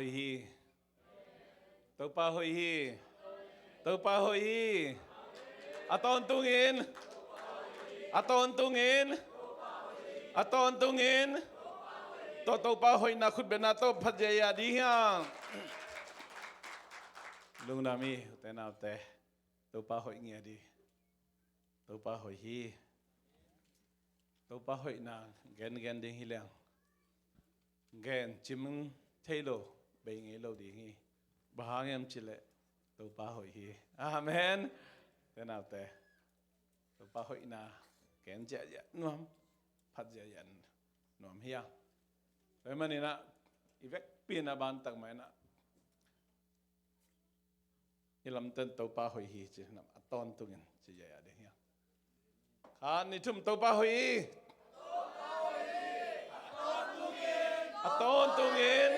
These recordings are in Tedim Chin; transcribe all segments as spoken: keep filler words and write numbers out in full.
Hoih hi. Topa hoih hi. Topa hoih hi. A tawntungin. A tawntungin. A tawntungin. Tawh Topa hoihna khutbetna tawh phat ziahziah ding hiam? Lungdam hi, ute naute. Topa hoih ngiat hi. Topa hoih hi. Topa hoihna gengen ding hi leng, gen cim thei lo, bei ngei lo ding hi. Bang hang hiam cih leh Topa hoih hi. Amen. Ute naute, Topa hoihna gen ziahziah nuam, phat ziahziah nuam hi a. Tua ahih manin ah, i vekpi in ah, bantak mah in ah, i lamten Topa hoih hi ci-in ah, a tawntungin ci ziahziah ding hi a. Khat, nih, thum. Topa hoih hi. A tawntungin.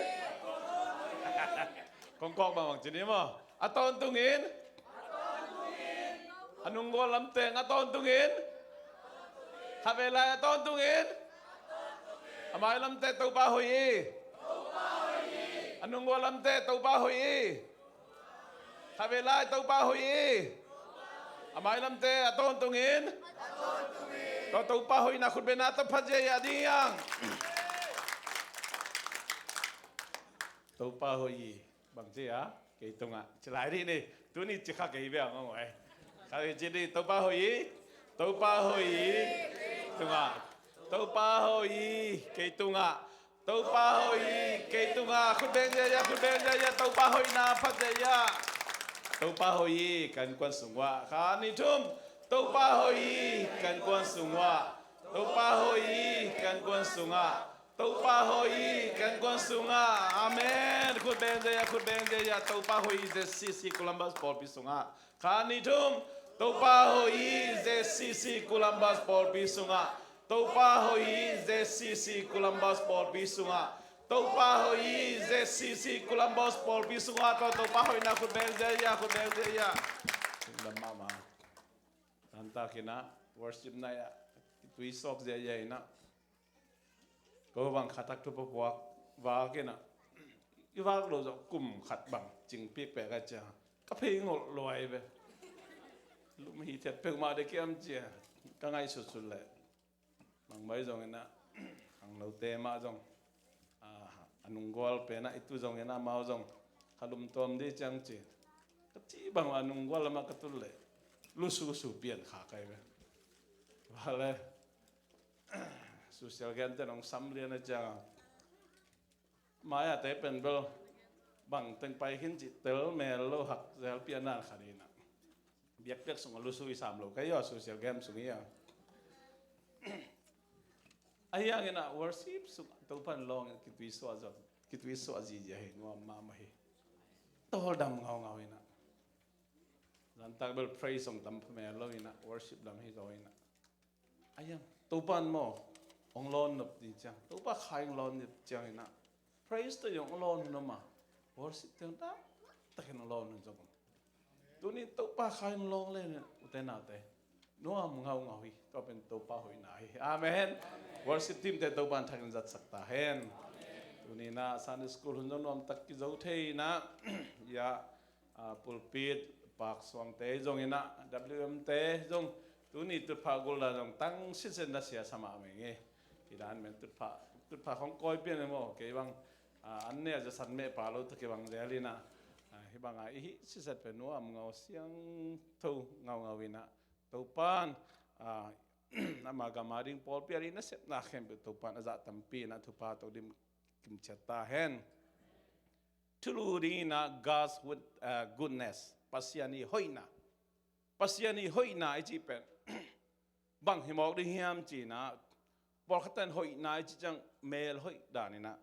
Kong kawk bangbang ci ni maw. A tawntungin. A nunggual lamteng a tawntungin. Khatvei lai a tawntungin. A mai lamte Topa hoih hi. A nunggual lamte Topa hoih hi. Khatvei lai Topa hoih hi. A mai lamte a tawntungin. Tua Topa hoihna khutbetna tawh phat ziahziah ding hiam? Topa hoih hi. Bang ci a, kei tungah. Ci lai dih ni. Tuni ci kha kei bia ngong ai. Kha kei ci dih. Topa hoih hi. Topa hoih hi. Tungah. Topa hoih hi. Kei tungah. Topa hoih hi. Kei tungah. Khut beng ziahziah, khut beng ziahziah. Topa hoihna phat ziahziah. Topa hoih hi. Ka innkuan sung uah. Khat, nih, thum. Topa hoih hi. Ka innkuan sung uah. Topa hoih hi. Ka innkuan sungah. Topa hoih hi, ka innkuan sungah. Amen. Khut beng ziahziah, khut beng ziahziah. Topa hoih hi, Z C C Columbus pawlpi sungah. Khat, nih, thum. Topa hoih hi, Z C C Columbus pawlpi sungah. Topa hoih hi, Z C C Columbus pawlpi sungah. Topa hoih hi, Z C C Columbus pawlpi sungah. Tua Topa hoihna khut beng ziahziah, khut beng ziahziah. Lungdam mahmah. Tantak in ah, worship night ah, tui sawk ziahziah in ah. Ko bang khatak thupha puak vak in ah, i vak lo zawh kum khat bang cing pikpek a cia, ka phei ngolh luai ve. Lum hi thiat pek mah de kiam cia, ka ngaihsutsut leh. Bang mai zong in ah, khangnote mah zong, a, a nunggual pen ah i tu zong in ah, amau zong kha lum tawm dih ciang ci. Ka cih bang a nunggual lamah ka tun leh, lususu pian kha kai ve. Vale. Social game te nong sam lian a ciang a, mai-a te pen bel bang teng pai khin cih tel mel lo hak zel pian nan khat in ah. Biakpiak sungah lusu i sam lo ka hi a, social game sung hi a. Ahi hangin ah worship sungah Topan lawng in kitui suah zo, kitui suah zizia hi, nuam mahmah hi. Tawldam ngaungau in ah. Zantak bel praise song tam phamel lo in ah, worship lam hi zo in ah. Ahi hang, Topan maw, hong lawn nop ding ciang, Topa khai hong lawn nop ciang in ah, praise tawh hong lawn nop a, worship teng dak takin hong lawn nop zong. Tuni Topa khai hong lawn le ute naute, nuam ngaungau hi, tua pen Topa hoihna hi. Amen. Worship team te Topan thakin zatsak ta hen. Tuni in ah Sunday school hun zong nuam tak kizo thei in ah, ya, a, pulpit, pak suangte zong in ah, W M te zong, tuni tutphah gulda zong tang sitsen da sia sa mah meng e. Hi dan men tutphah, tutphah khong kawi pian e maw, kei bang, a, an ne a za san meh pa lo ta kei bang zel in ah, a, hi bang a, i hih sitset pen nuam ngau siangtho ngaungau in ah, Topan, a, ama gam a ding pawlpi a ding nasepna khempeuh Topan a zah tampi in ah thupha tawh dim kim ciat ta hen. Thulu ding in ah God's good-, uh, goodness, Pasian i hoihna. Pasian i hoihna i cih pen bang hi mawk ding hiam ci in ah, pawlkhat in hoihna i cih ciang mel hoih dan in ah,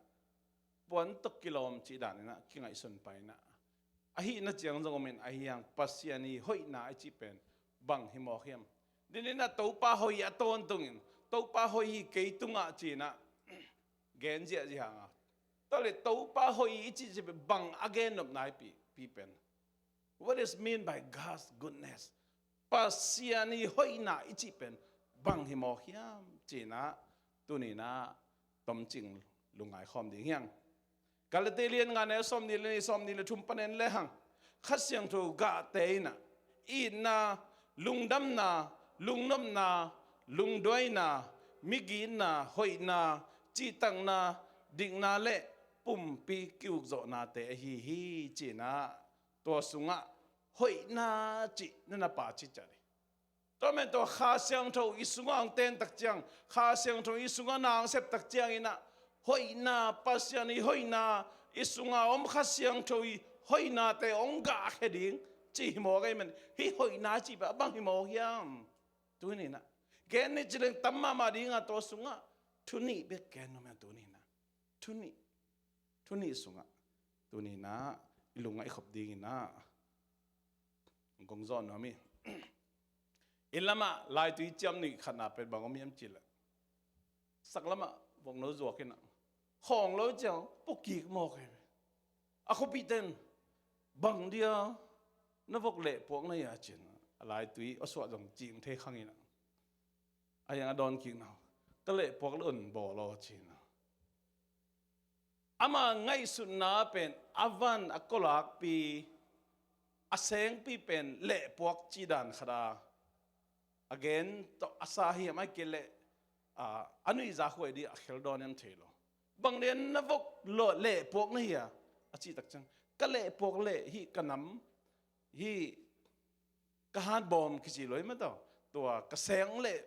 puan tawh kilawm cih dan in ah kingaihsun pai in ah, ahihna ciang zong om in, ahi hang Pasian i hoihna i cih pen bang hi mawk hiam? Tuni in ah Topa hoih a tawntungin, Topa hoih hi kei tungah ci in ah gen ziahziah hang a. Tua leh Topa hoih i cih ciang bang a gen nopna i pi, pi pen. What is mean by God's goodness? Pasian i hoihna i cih pen bang hi mawk hiam ci in ah, tuni in ah tomcing lungngai khawm ding hi hang. Galati lian nga, neu sawmnih le nih, sawmnih le thum panin en lehang, Kha Siangtho gahte in ah itna, lungdamna, lungnopna, lungduaina, migitna, hoihna, cihtakna, dikna le pumpi ki-ukzawhnate ahi hi, ci-in ah tua sungah hoihna cih na na pacit ciat hi. Tua man tua Kha Siangtho i sungah hong ten tak ciang, Kha Siangtho i sungah na hong sep tak ciangin ah hoihna, Pasian i hoihna, i sungah om Kha Siangtho i hoihnate hong gahkhia ding ci hi mawk ahih man, hih hoihna cih pen a bang hi mawk hiam? Tuni-in ah gen ni ci leng tam mahmah ding a, tua sungah thu nih bek gen nuam ing. Tuni-in ah thu nih, thu nih sungah tuni-in ah i lungngaih khop dingin ah kong zawh nuam hi. Inn lamah laitui ciam nuih khatna pen bang om hiam cih leh, sak lamah vokno zuak in ah khawng lo ciang pukik mawk hi. A khuapihte in, "Bang dia na vok lehpuak na hia?" ci-in ah a laitui a suah zong cing thei khang in ah, a hiang a dawnkikna, "Ka lehpuak le un bawl aw," ci-in ah. Ama ngaihsutna pen a van a kawlakpi, a sengpi pen lehpuak cih dan khat a, a gen tawh a sa hiam, ahih kei leh a, a nuihzak huai ding a khel dawn hiam thei lo. "Bang dia na vok lo lehpuak na hia?" a cih tak ciang, "Ka lehpuak leh hih ka nam, hih ka hanbawm kici lo hi mah tawh, tua ka seng leh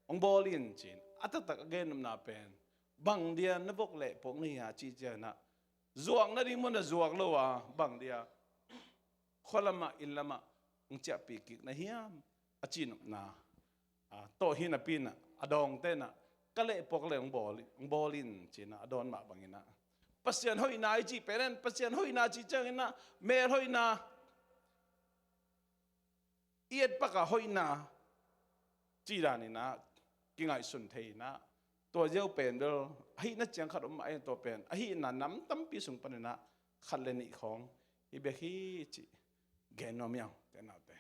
hong bawl in," ci-in a taktak a gen nopna pen, "Bang dia na vok lehpuak na hia?" a cih ciangin ah zuak nading mun ah zuak lo a, "Bang dia khua lamah, inn lamah hong ciahpih kik na hiam?" a cih nopna, a, tawh hi napi-in ah a dawngte in ah, "Ka lehpuak leh hong bawl in, hong bawl in," ci-in ah a dawn mah bangin ah Pasian hoihna i cih pen, Pasian hoihna cih ciangin ah melhoihna, i etpak a hoihna cih danin ah kingaihsun thei in ah, tua ziau pen bel ahihna ciang khat om mah hi. Tua pen ahihna nam tampi sung panin ah khat le nih khawng hi bek hi cih gen nuam hi hang, ute naute.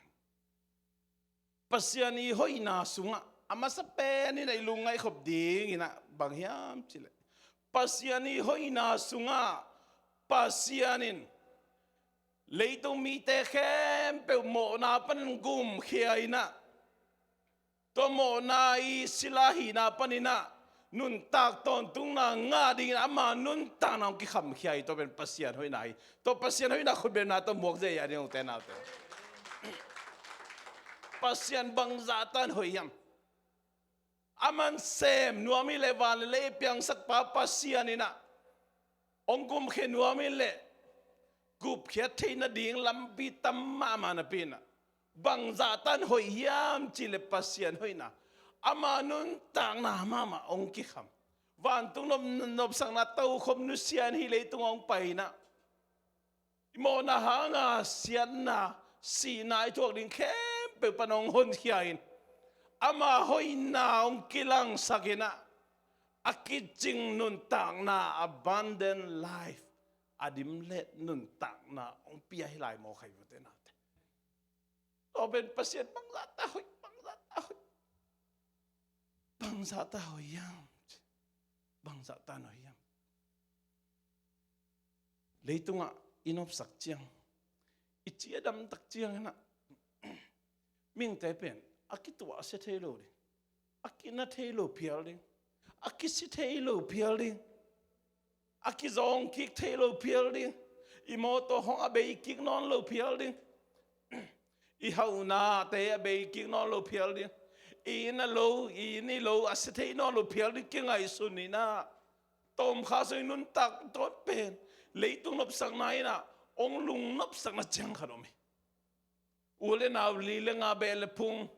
Pasian i hoihna sungah a masa pen in ah i lungngaih khop dingin ah bang hiam cih leh, Pasian i hoihna sungah Pasian in leitung mite khempeuh mawhna panin gumkhia in ah, tua mawhna i sila hihna panin ah nuntak tawntungna ngah dingin ama nuntakna hong kikhamkhia hi. Tua pen Pasian hoihna hi. Tua Pasian hoihna khutbetna tawh muak ziahziah ding, ute naute. Pasian bangzah tan hoih hiam? Aman sem nuam hi leh van le lei piangsakpa Pasian in ah hong gumkhia nuam hi leh gupkhiat theih nading lampi tam mahmah napi-in ah, bangzah tan hoih hiam cih leh Pasian hoihna, ama nuntakna mahmah hong kikham. Vantung nop, nopsakna tokhom nusia in hih leitung hong pai in ah, i mawhna hanga siatna, sihna i thuak ding khempeuh pan hong honkhia in, ama hoihna hong kilangsak in ah, a kicing nuntakna, abundant life, a dimlet nuntakna hong pia hi lai mawk hi, ute naute. Tua pen Pasian bangzah tan hoih, bangzah tan hoih, bangzah tan hoih hiam? Bangzah tan hoih hiam? Leitungah i nopsak ciang, i ci a dam tak ciangin ah, mihingte pen a kituahsia thei lo ding, a kina thei lo phial ding, a kisi thei lo phial ding, a kizawng kik thei lo phial ding, i mawtaw hong a bei kik nawn lo phial ding, i haunate a bei kik nawn lo phial ding, i inn a lo, i inn i lo a sia thei nawn lo phial ding kingaihsun in ah, tawmkha sung i nuntak tawn pen leitung nopsakna in ah hong lungnopsakna ciang khat om hi. U le nau, li le nga, beh le phung,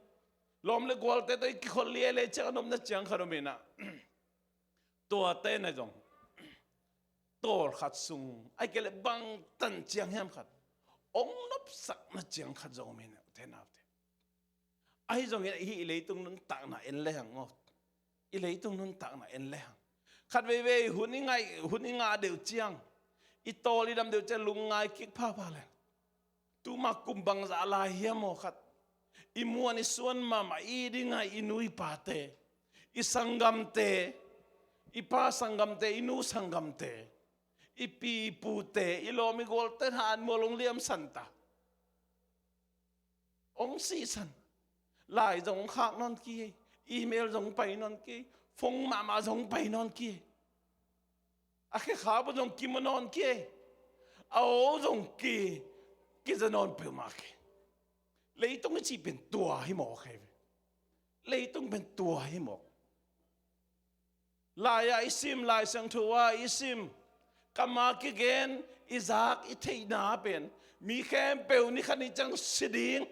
lawm le gualte tawh i kikhol liailiai ciang a nopna ciang khat om in ah, tuate in ah zong tawlkhat sung, ahih kei leh bangtan ciang hiam khat hong nopsakna ciang khat zong om in ah, ute naute. Ahi zongin ah hih i leitung nuntakna en lehang maw, i leitung nuntakna en lehang, khatveivei hun i ngaih, hun i ngah deuh ciang, i tawl i dam deuh ciang lungngai kik phapha leng, tuma kum bangzah lai hiam maw khat, i muan i suan mahmah i ding a i nu i pate, i sanggamte, i pa sanggamte, i nu sanggamte, I pi i pute, i lawm i gualte hanmual hong liamsan ta. Hong sihsan. Lai zong hong khak nawn kei. Email zong pai nawn kei. Phone mahmah zong pai nawn kei. A khekhap uh zong kimu nawn kei. A aw zong ki, kiza nawn peuhmah kei. Leitung i cih pen tua hi mawk hi ve. Leitung pen tua hi mawk. Lai-ah i sim, Lai Siangtho ah i sim, kam a kigen, i zak, i theihna pen mi khempeuh ni khat ni ciang si ding.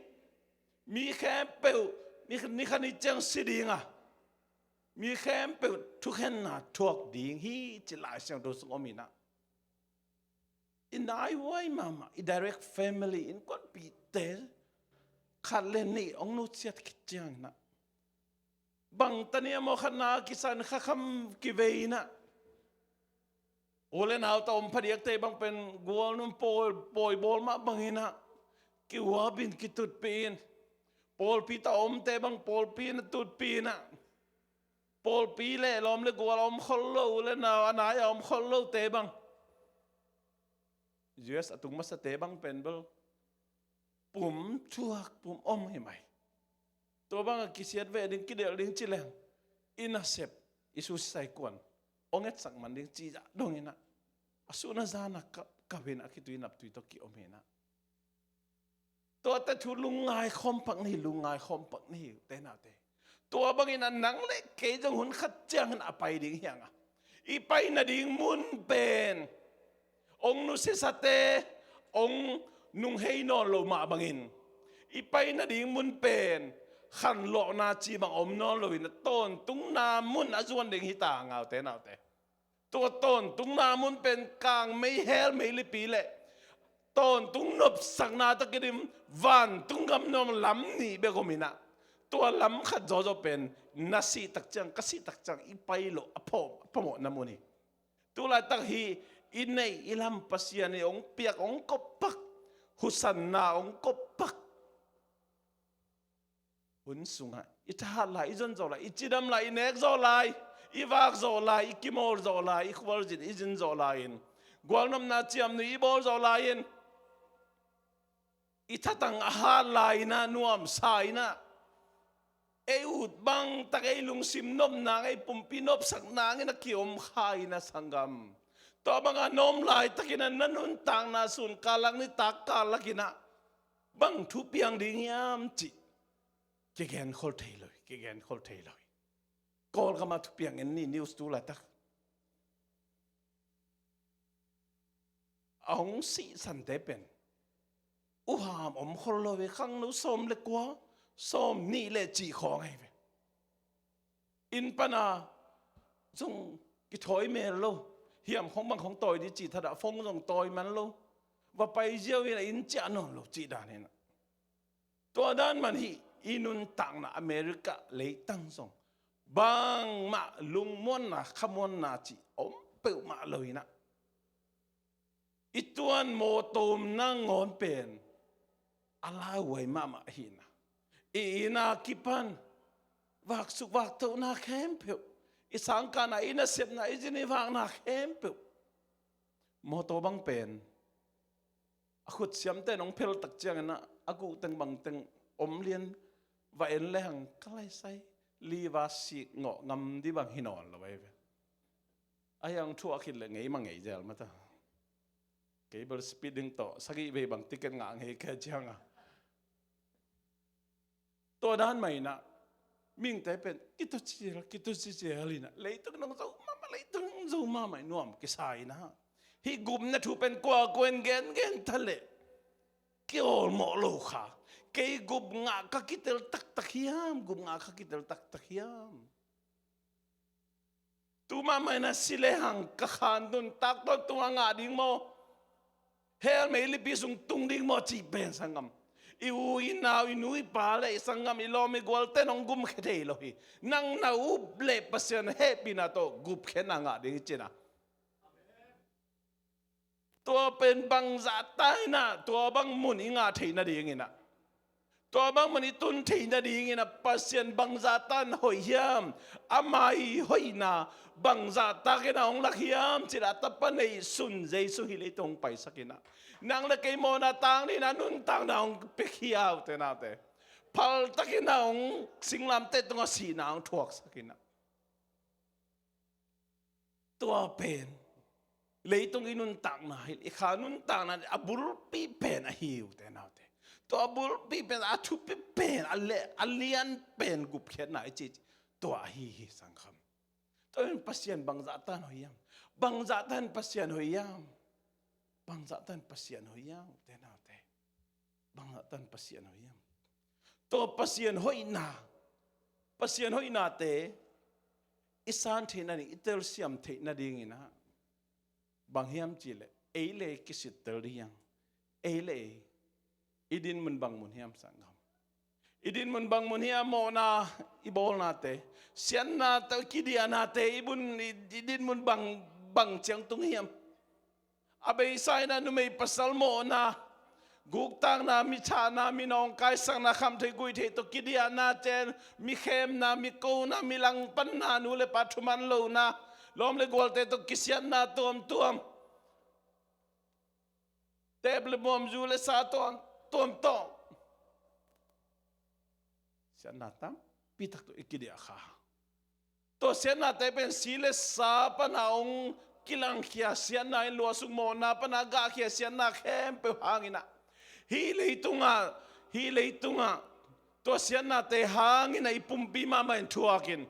Mi khempeuh ni, ni khat ni ciang si ding a, mi khempeuh thukhenna thuak ding hi ci Lai Siangtho sung om hi na. I naihuai mahmah, i direct family, innkuanpihte khat le nih hong nusiat khit ciangin ah, bang tania maw khatna kisan khakham kivei in ah, u le nau ta om phadiakte bang pen gualnun pawi, pawi bawl mah bangin ah, kihuapin kitutpih in, pawlpi ta omte bang pawlpi in ah tutpih in ah, pawlpi le lawm le gual a om khol lo, u le nau a nai a om khol lote bang, U S a tung masate bang pen bel pum thuak, pum om hi mai. Tua bang a kisiat ve ding, kidelh ding ci leng, i nasep, i susi saikuan hong etsak man ding ci zah dongin ah, a sun a zan a kap, kap in a kitui naptui tawh kiom hi na. Tuate thu lungngai khawm pak ni, lungngai khawm pak ni, te naute. Tua bangin ah nang le kei zong hun khat ciangin a pai ding hi hang a, i pai nading mun pen hong nusiasate hong nunghei nawn lo mah bangin, i pai nading mun pen khanlawhna ci bang om nawn loin a tawntungna mun a zuan ding hi ta, ngaute naute. Tua tawntungna mun pen kangmei, helmei lipi le tawntung nopsakna tawh kidim vantung gam nuam lam nih bek om in ah, tua lam khat zawzaw pen na sih tak ciang, ka sih tak ciang i pai loh a phamawh, a phamawhna mun hi. Tu laitak hi i neih i lam Pasian in hong piak, hong kop pak, husanna hong kop pak hun sungah i thahat lai, i zon zawh lai, i cidam lai, i nek zawh lai, i vak zawh lai, i kimawl zawh lai, i khualzin i zin zawh lai-in, gualnopna ciamnuih i bawl zawh lai-in, i thatang a hat lai-in ah, nuamsa in ah, ei ut bangtak, ei lungsim nopna, ei pumpi nopsak nangin a kiom kha in ah, sanggam. Tua bangah na om laitakin ah, na nuntakna sun kal lak, nitak kal lakin ah bang thu piang ding hiam cih kigen khol thei lo hi, kigen khol thei lo hi. Kawlgam ah thu piang en ni, news tu laitak. A hong sihsante pen uham om khol lo hi, khangno sawm le kua, sawm nih le cih khawng ahi ve. Inn pana zong kithawi mel lo, hiam khawng bang khawng tawi ding cih thadah phone zong tawi man lo, va pai ziau in ah inn ciah nawn lo cih dan in ah. Tua dan man hi, i nuntakna America leitang zong bangmah lungmuanna, khamuanna cih om peuhmah lo in ah, i tuan mawtaw om nangawn pen a lauhuai mahmah hi na. I inn a kipan vaksuk vaktohna khempeuh, i sangkahna, i nasepna, i zin i vakna khempeuh, mawtaw bang pen a khutsiamte in hong phel tak ciangin ah, a guh teng bang teng om lian, va en le hang ka laisai li va sik ngawh ngam ding bang hi nawn lo ahi ve. Ahi hang thuah khit le ngei mah ngei zel mah ta. Kei bel speeding tawh sagih vei bang ticket ngah ngei kei ciang a. Tua dan mah in ah, mihingte pen kituci zel, kituci zel in ah, leitung in hong zo mahmah, leitung in hong zo mahmah, nuam kisa in ah. Hih gupna thu pen kuakua in gengen ta leh kiawlmawh lo kha. Kei gup ngah ka kitel taktak hiam, gup ngah ka kitel taktak hiam. Tu mahmah in ah si le hang ka khan nuntak tawntung a ngah ding maw? Helmei lipi sung tung ding maw cih pen sanggam, i u i nau, i nu i pa le i sanggam, i lawm i gualte in hong gumkhia thei lo hi. Nang na up le Pasian hehpihna tawh gupkhiatna ngah ding hi ci na. Tua pen bangzah ta in ah, tua bang mun i ngah theih nading in ah, Tua bang man i tun theih nadingin ah Pasian bangzahtakin hoih hiam? Ama i hoihna bangzahtakin a hong lak hiam cih leh a tapa neihsun Jesu hih leitung hong paisakin ah, nang le kei mawhna tang dingin a nuntakna hong pia khia, ute naute. Phaltakin a hong singlamteh tungah sihna hong thuaksakin ah, tua pen leitung i nuntakna hi, i kha nuntakna a bulpi pen ahi, ute naute. Tua a bulpi pen, a thupi pen, a le, a lian pen gupkhiatna i cih, tua ahi hi, sanggam. Tua in Pasian bangzahtakin hoih hiam? Bangzahtakin Pasian hoih hiam? Bangzahtakin Pasian hoih hiam, ute naute? Bangzahtakin Pasian hoih hiam? Tua Pasian hoihna, Pasian hoihnate i san theih nading, i telsiam theih nadingin ah, bang hiam cih leh, ei le ei kisittel ding hi hang. Ei le ei i dinmun bang mun hiam, sanggam? I dinmun bang mun hiam? Mawhna i bawlnate, siatna tawh kidiahnate i bun, i, i dinmun bang, bang ciang tung hiam? A beisa in ah numei pasal mawhna, guktakna, mi thahna, mi nawngkaisakna, khamtheih guihtheih tawh kidiahna, cen, mi khemna, mi kona, mi langpanna, nu le pa thuman lohna, lawm le gualte tawh kisiatna tuamtuam, teep le muam, zu le sa tuam, tuam tawh siatna tampi tak tawh i kidiah kha. Tua siatnate pen si le sa pana hong kilangkhia siatna in, luahsuk mawhna pana gahkhia siatna khempeuh hangin ah, hih leitungah, hih leitungah tua siatnate hangin ah i pumpi mahmah in thuakin,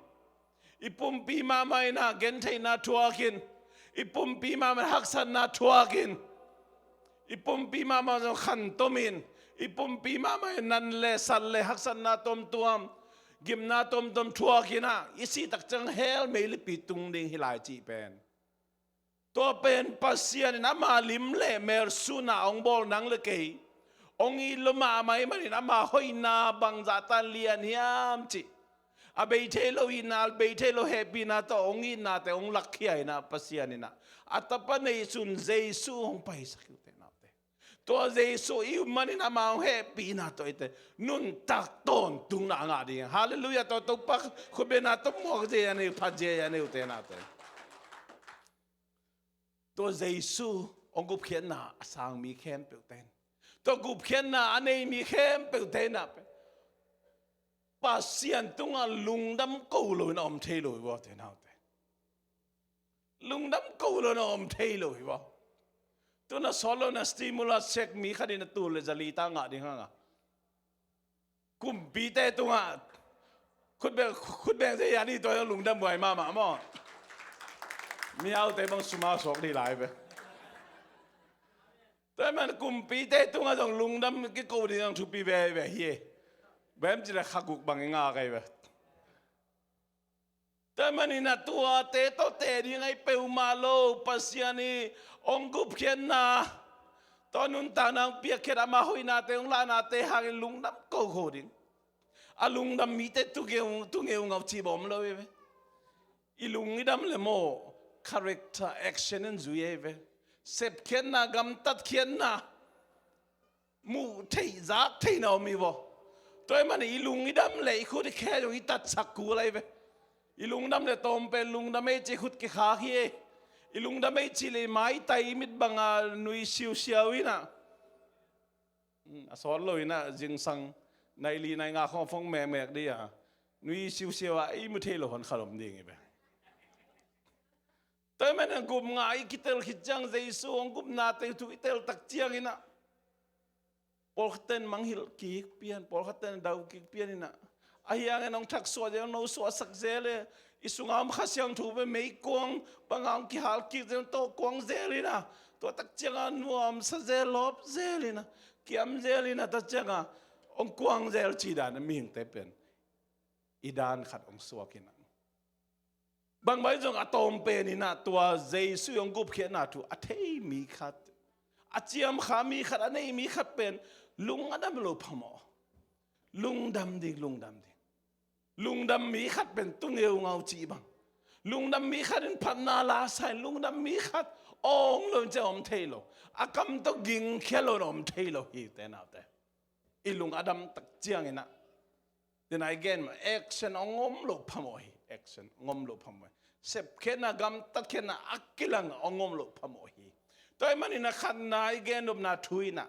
i pumpi mahmah in ah gentheihna thuakin, i pumpi mahmah in haksatna thuakin, i pumpi mahmah zong khantomin, i pumpi mahmah in nan le sat le haksatna tuamtuam, gimna tuamtuam thuakin ah, i sih tak ciang hell meilipi tung ding hi lai cih pen. Tua pen Pasian in ama lim le mel sun a hong bawl nang le kei hong it lua mahmah ahih manin ama hoihna bangzahtakin lian hiam cih, a bei thei lo itna, a bei thei lo hehpihna tawh hong itnate hong lakkhia in ah, Pasian in ah a tapa neihsun Jesu hong paisak hi, ute naute. Tua Jesu i um manin ama hong hehpihna tawh eite nuntak tawntungna a ngah ding. Halleluiah. Tua Topa khutbetna tawh muak ziau a nei uh, phat ziau a nei uh, ute naute. Tua Jesu hong gupkhiatna a sang mi khempeuhte in, tua gupkhiatna a nei mi khempeuhte in ah pen Pasian tungah lungdam ko loin a om thei lo hi vua, ute naute. Lungdam ko loin a om thei lo hi vua. Tu-in a sawt lo-in a stimulus check mi khat in a tul le zali ta ngah ding hang a, kumpite tungah khutbeng, khutbeng ziau a nei, tua zong lungdam huai mahmah maw. Mi aute bang sum a sawk ding lai ve. Tua ahih manin kumpite tungah zong lungdam kiko ding zong thupi veve hi. Bang hiam cih leh kha guk bang i ngak ahi ve. Tua ahih manin a tuate tawh teh ding ahi peuhmah lo, Pasian i hong gupkhiatna tawh nuntakna hong piakkhiat, ama hoihnate hong lahnate hangin lungdam ko ko ding. A lungdam mite tungeu, tungeu ngau cih bawm lo hi ve. I lung i dam le maw, character, action in zui ahi ve. Sepkhiatna, gamtatkhiatna, muh theih zak theihna om hi vua. Tua ahih manin i lung i dam le i khut i khe zong i tatsak kul ahi ve. I lungdam le tawm pen lungdam ei cih khut kikhak hi. I lungdam ei cih le i maitai i mit banga nui siusiau in ah, a sawt lo-in ah zingsang nai li nai nga khawng a phong mekmek ding a, nui siusiau a ei mu thei lo hon khat om ding hi ve. Tua ahih manin a gupna i kitel khit ciang, Jesu hong gupnate thu i tel tak ciangin ah, pawlkhatte in mangngilh kik pian, pawlkhatte in dau kik pian in ah, ahi hangin hong thaksuah zel, hong nosuahsak zel e, i sunga om Kha Siangtho pen meikuang banga hong kihal kik zel, tawh kuang zel in ah, tua tak cianga nuamsa zel, lawp zel in ah, kiam zel in ah, tak cianga hong kuang zel cih dan a mihingte pen i dan khat hong suak in ah, bangbang zong a tawm pen in ah tua Jesu hong gupkhiatna thu a thei mi khat, a ciamkha mi khat, a nei mi khat pen lung a dam lo phamawh. Lungdam ding, lungdam ding. Lungdam mi khat pen tungeu ngau cih bang. Lungdam mi khat in phatna la sa in, lungdam mi khat awng lo in ciah om thei lo. A kam tawh gingkhia lo in om thei lo hi, ute naute. I lung a dam tak ciangin ah, tena i gen mah, action hong om loh phamawh hi. Action hong om loh phamawh hi. Sepkhiatna, gamtatkhiatna a kilang hong om loh phamawh hi. Tua ahih manin ah khatna i gen nopna thu in ah,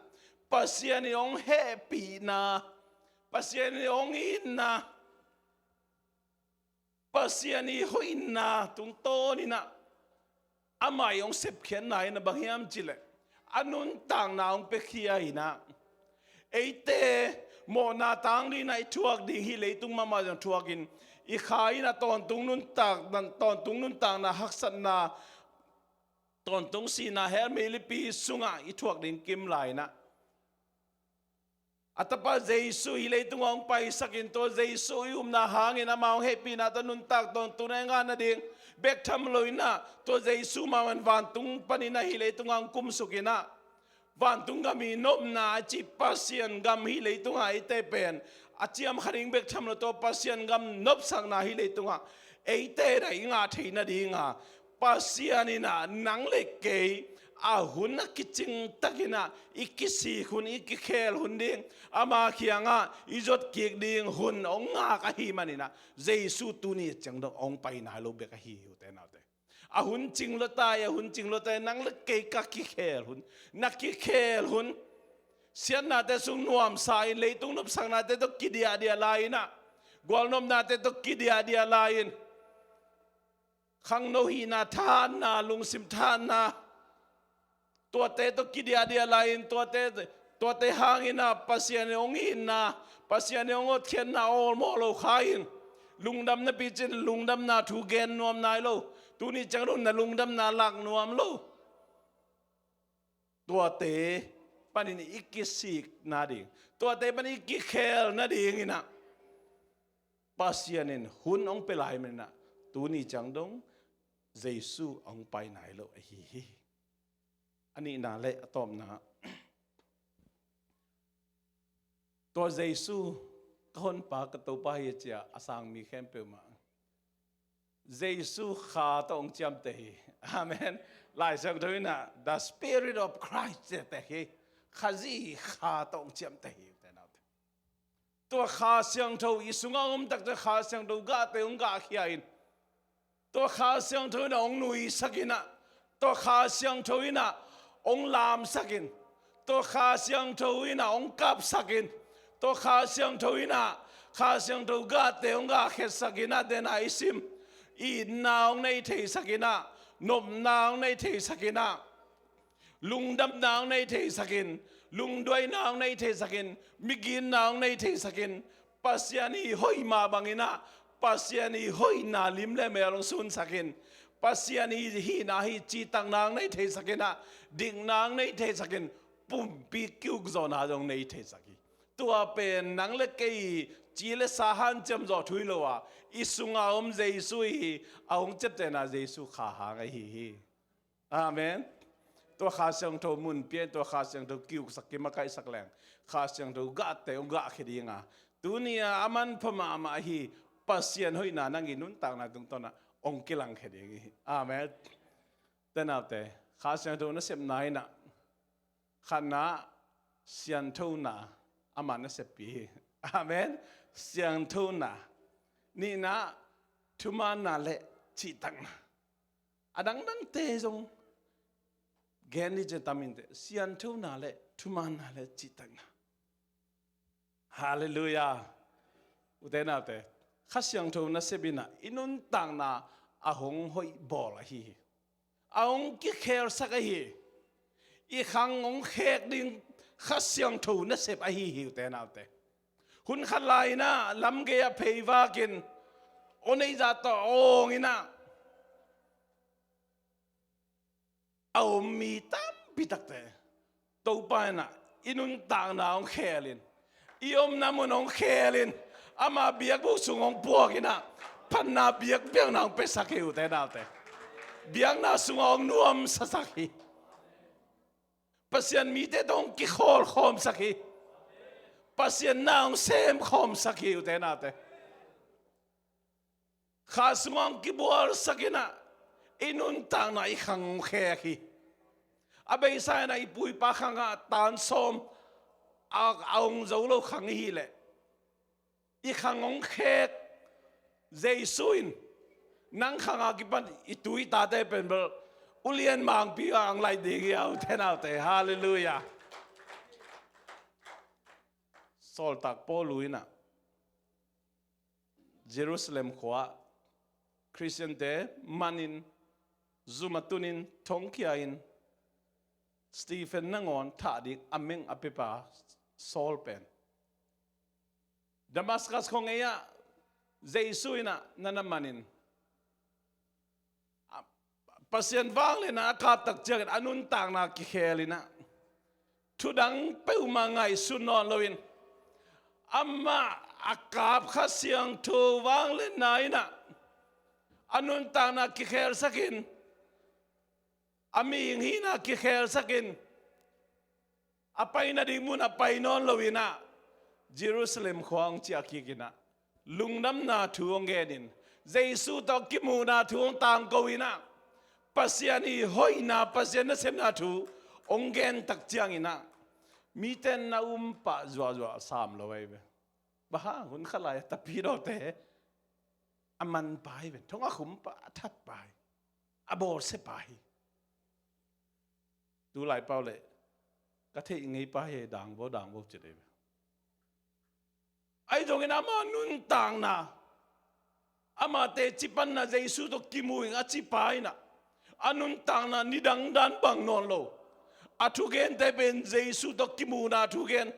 Pasian in hong hehpihna, Pasian in hong itna, Pasian i hoihna tungtawnin ah, amah i hong sepkhiatna in ah bang hiam cih leh, a nuntakna hong piakhia in ah, eite mawhna tang dingin ah i thuak ding hi, leitung mahmah zong thuakin, i kha in ah tawntung nuntak, tawntung nuntakna haksatna, tawntung sihna hell meilipi sungah i thuak ding kim lai in ah, a Tapa Jesu hih leitungah hong paisakin, tua Jesu i upna hangin, ama hong hehpihna tawh nuntak tawntungna i ngah nading bek tham loin ah, tua Jesu mah vantung panin ah hih leitungah hong kumsukin ah, vantung gam i nopna a cih Pasian gam hih leitungah eite pen a ciam kha ding bek tham lo, tua Pasian gam nopsakna hih leitungah eite in ah i ngah theih nadingah, Pasian in ah nang le kei a hun a kicing takin ah i kisik hun, i kikhel hun ding, ama kiangah i zot kik ding hun hong ngak ahih manin ah, Jesu tuni ciang dong hong pai nai lo bek ahi hi, ute naute. A hun cing lua ta hi, a hun cing lua ta hi, nang le kei ka kikhel hun, na kikhel hun, siatnate sung nuamsa in, leitung nopsaknate tawh kidiahdiah lai-in ah, gualnopnate tawh kidiahdiah lai-in, khangno hihna thahatna, lungsim thahatna, tuate tawh kidiahdiah lai-in, tuate, tuate hangin ah Pasian in hong itna, Pasian in hong hotkhiatna awlmawh lo kha in, lungdamna picin lungdamna thu gen nuam nai lo. Tuni ciang dong na lungdamna lak nuam lo. Tuate panin i kisik nading, tuate panin i kikhel nadingin ah, Pasian in hun hong pia lai manin ah, tuni ciang dong Jesu hong pai nai lo ahi hi. A nihna le a tawpna, tua Jesu ka honpa, ka Topa hi a ci a, a sangmi khempeuh mah, Jesu Kha tawh hong ciamteh hi. Amen. Lai Siangtho in ah, the Spirit of Christ, ci a tek hi. Khazih Kha tawh hong ciamteh hi, ute naute. Tua Kha Siangtho i sungah hong om tak ciang, Kha Siangtho gahte hong gahkhia in, tua Kha Siangtho in ah hong nuisak in ah, tua Kha Siangtho in ah hong lamsak in, tua Kha Siangtho in ah hong kapsak in, tua Kha Siangtho in ah, Kha Siangtho gahte hong gahkhiatsak in ah, tena i sim, itna hong nei theisak in ah, nopna hong nei theisak in ah, lungdamna hong nei theisak in, lungduaina hong nei theisak in, miginna hong nei theisak in, Pasian i hoih mah bangin ah, Pasian i hoihna lim le mel hong sunsak in, Pasian i hihna hi cihtakna hong nei theisak in ah, dikna hong nei theisak in, pumpi ki-ukzawhna zong nei theisak hi. Tua pen nang le kei ci le sa hanciam zawh thu hi lo a, i sungah om Jesu hi, a hong ciaptehna Jesu Kha hang ahi hi. Amen. Tua Kha Siangtho mun pia in, tua Kha Siangtho ki-uksak, kimakaihsak leng, Kha Siangtho gahte hong gahkhia ding a, tuni a a manpha mahmah ahi Pasian hoihna nang i nuntakna tungtawn ah hong kilangkhia ding hi. Amen. Te naute, Kha Siangtho nasepna in ah, khatna, sianthona, ama naseppi hi. Amen. Sianthona. Nihna, thumaanna le cihtakna. A dangdangte zong gen ni ci tam inteh, sianthona le thumaanna le cihtakna. Halleluiah. Ute naute, Kha Siangtho nasep in ah i nuntakna a hong hoih bawl ahi hi. A hong kikhelsak ahi hi. I khang hong khek ding Kha Siangtho nasep ahi hi, ute naute. Hun khat lai-in ah lamgei ah pheivakin aw neih zah tawh awng in ah, a om mi tampi takte Topa in ah i nuntakna hong khel in, i omna mun hong khel in, ama biakbuk sung hong puak in ah, phatna biakpiakna hong piasak hi, ute naute. Biakna sungah hong nuamsasak hi. Pasian mite tawh hong kikhawlkhawmsak hi. Pasian na hong semkhawmsak hi, ute naute. Kha sungah hong kibualsak in ah, i nuntakna i khang hong khek hi. A beisa in ah i pu i pa khangah tan sawm, a, a hong zo lo khang i hih leh, i khang hong khek Jesu in nang khang a kipan i tu i tate pen bel ulian mangpi a hong laih ding hi a, ute naute. Halleluiah. Sawltak Paul in ah Jerusalem khua-ah Khristiante manin, zum a tunin, thongkhia-in, Stephen nangawn thah ding a meng a piapa Saul pen Damascus khuangeia Jesu in ah na na manin, a, Pasian vangliatna a kap tak ciangin a nuntakna kikhel in ah, thudang peuhmah ngaihsun nawn loin, amah a kap Kha Siangtho vangliatna in ah a nuntakna kikhelsakin, a mihing hihna kikhelsakin, a pai nading mun a pai nawn loin ah Jerusalem khua hong ciah kik in ah, lungdamna thu hong genin, Jesu tawh kimuhna thu hong tangko in ah, Pasian i hoihna, Pasian nasepna thu hong gen tak ciangin ah, mite na um pah zuahzuah sam lo ahi ve. Bang hang? Hun khat lai-ah tapidawte a manpa hi ve, thong a khumpa, a thatpa hi, a bawlsiapa hi. Tulai pau leh ka theih ngeipa hi, dangbo dangbo ci dei ve. Ahi zongin ama nuntakna, ama teci panna Jesu tawh kimu ing a cipa in ah, a nuntakna nidang dan bang nawn lo. A thugente pen Jesu tawh kimuhna thugen.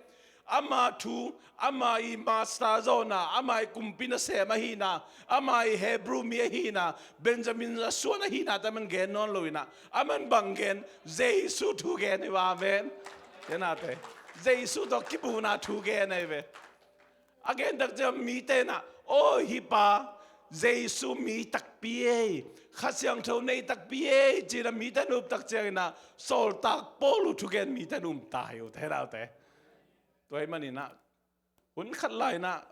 Ama thu, ama i master zawhna, ama i kumpi nasem ahihna, ama i Hebrew mi ahihna, Benjamin a suan ahihna te man gen nawn lo in ah, a man bang gen? Jesu thu gen hi ve. Amen. Tenate, Jesu tawh kimuhna thu gen ahi ve. A gen tak ciang mite in ah, "Aw, hih pa Jesu mi takpi ei, Kha Siangtho nei takpi ei," ci-in ah mite in up tak ciangin ah, sawltak Paul uh thugen mite in um ta hi, ute naute. Tua ahih manin ah, hun khat lai-in ah,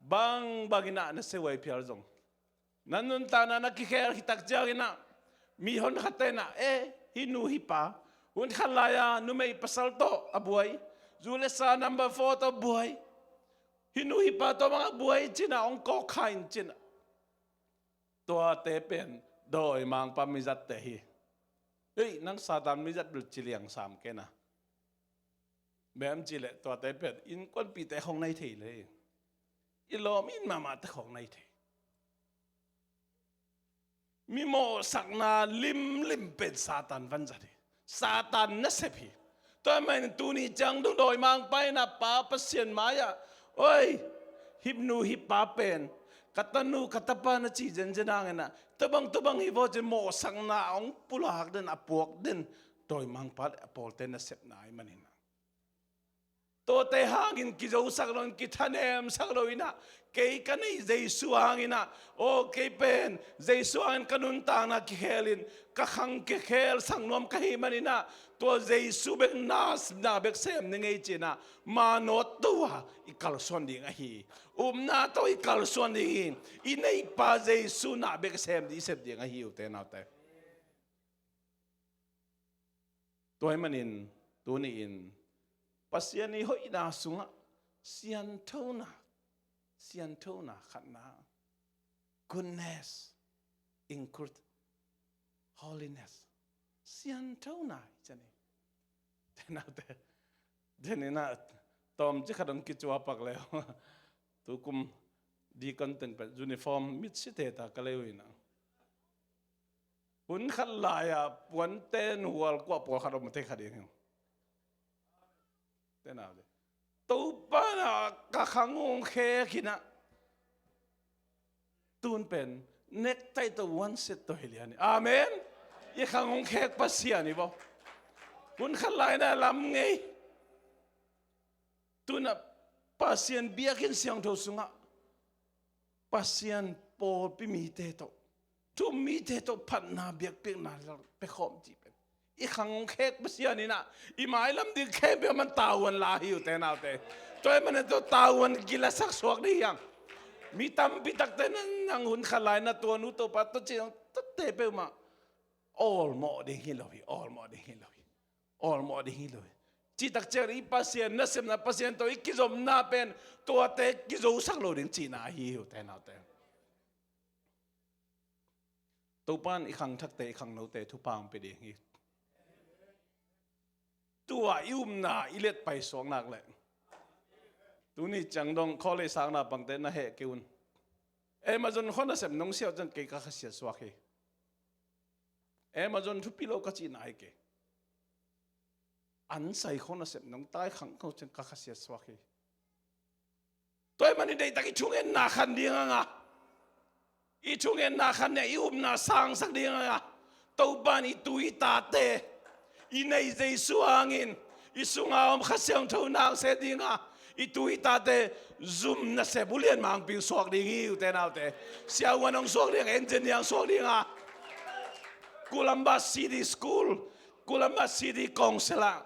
bangbang in ah na se huai phial zong, na nuntakna na kikhel khit tak ciangin ah, mihon khatte in ah, "Eh, hih nu hih pa, hun khat lai-a numei pasal tawh a buai, zu le sa number four tawh a buai, hih nu hih pa tawh bang a buai," ci-in ah hong kawkkha in, ci-in ah, tuate pen dawimangpa mizatte hi. Ei, nang Satan mizat bel ci liang sam kei na. Bang hang hiam cih leh tuate pen innkuanpihte khawng nai thei lel, i lawm it mahmahte khawng nai thei. Mi mawhsakna limlim pen Satan vanzat hi. Satan nasep hi. Tua ahih manin tuni ciang dong dawimangpa in ah Pa Pasian mai-ah, "Oi, hih nu hih pa pen ka tanu ka tapa na cih zenzen hangin ah, tua bang tua bang hi vaw," ci-in mawhsakna hong pulak den, a puak den dawimangpa le a pawlte nasepna ahih manin ah, tuate hangin kizosak loin, kithanemsak loin ah, "Kei ka neih Jesu hangin ah, aw, kei pen Jesu hangin ka nuntakna kikhelin, ka khang kikhelsak nuam ka hih manin ah, tua Jesu bek na, na bek sem ning ei," ci-in ah, manawh tawh i kalsuan ding ahi hi. Upna tawh i kalsuan ding hi. I neihpa Jesu na bek sem ding, i sep ding ahi hi, ute naute. Tua ahih manin tuni-in Pasian i hoihna sungah sianthona, sianthona khatna, goodness include holiness. Sianthona hi cian hi. Ute naute, den in ah tawmcik khat hong kicuapak le uh, tukum deacon teng pen uniform mitsi teta ka lei uh in ah, hun khat lai-a puante nual kua pawlkhat om thei kha ding hi. Ute naute, Topa na ka khang hong khek in ah, tun pen necktie tawh one set tawh hi lian hi. Amen. I khang hong khek Pasian hi vaw. Hun khat lai-in ah lam ngei. Tun ah Pasian biakinn siangtho sungah Pasian pawlpi mite tawh, thu-um mite tawh phatna biakpiakna pekhawm cih pen i khang hong khek Pasian in ah, i mailam ding khempeuh a man tavuan la hi, ute naute. Tua ahih manin tua tavuan kilasak suak ding hi hang. Mi tampi takte nang, nang hun khat lai-in ah tua nu tua pa tawh ci-in ah, tuate peuhmah awlmawh ding hi lo hi, awlmawh ding hi lo hi. Awlmawh ding hi lo hi. Cih tak ciang i Pasian nasepna, Pasian tawh i kizopna pen tuate kizosak lo ding cihna ahi hi, ute naute. Topa in i khangthakte, i khangnote thupha hong pia ding hi. Tua i upna i letpaisuak nak leh, tuni ciang dong college sang naupangte na heh kei un. Amazon khua nasep nong siau ciang kei ka khasiat suak hi. Amazon thupi lo ka cihna hi kei. An sai khua nasep nong tai khangno ciang ka khasiat suak hi. Tua ahih manin deihtak i thungetna khan ding hang a, i thungetna khan ding a, i upna sangsak ding hang a, Topa in i tu i tate, i neih Jesu hangin i sunga om Kha Siangtho nangse ding a, i tu i tate zum nasep ulian mangpi suak ding hi, ute naute. Siavuan hong suak ding, engineer hong suak ding a, Columbus City School, Columbus City Council ah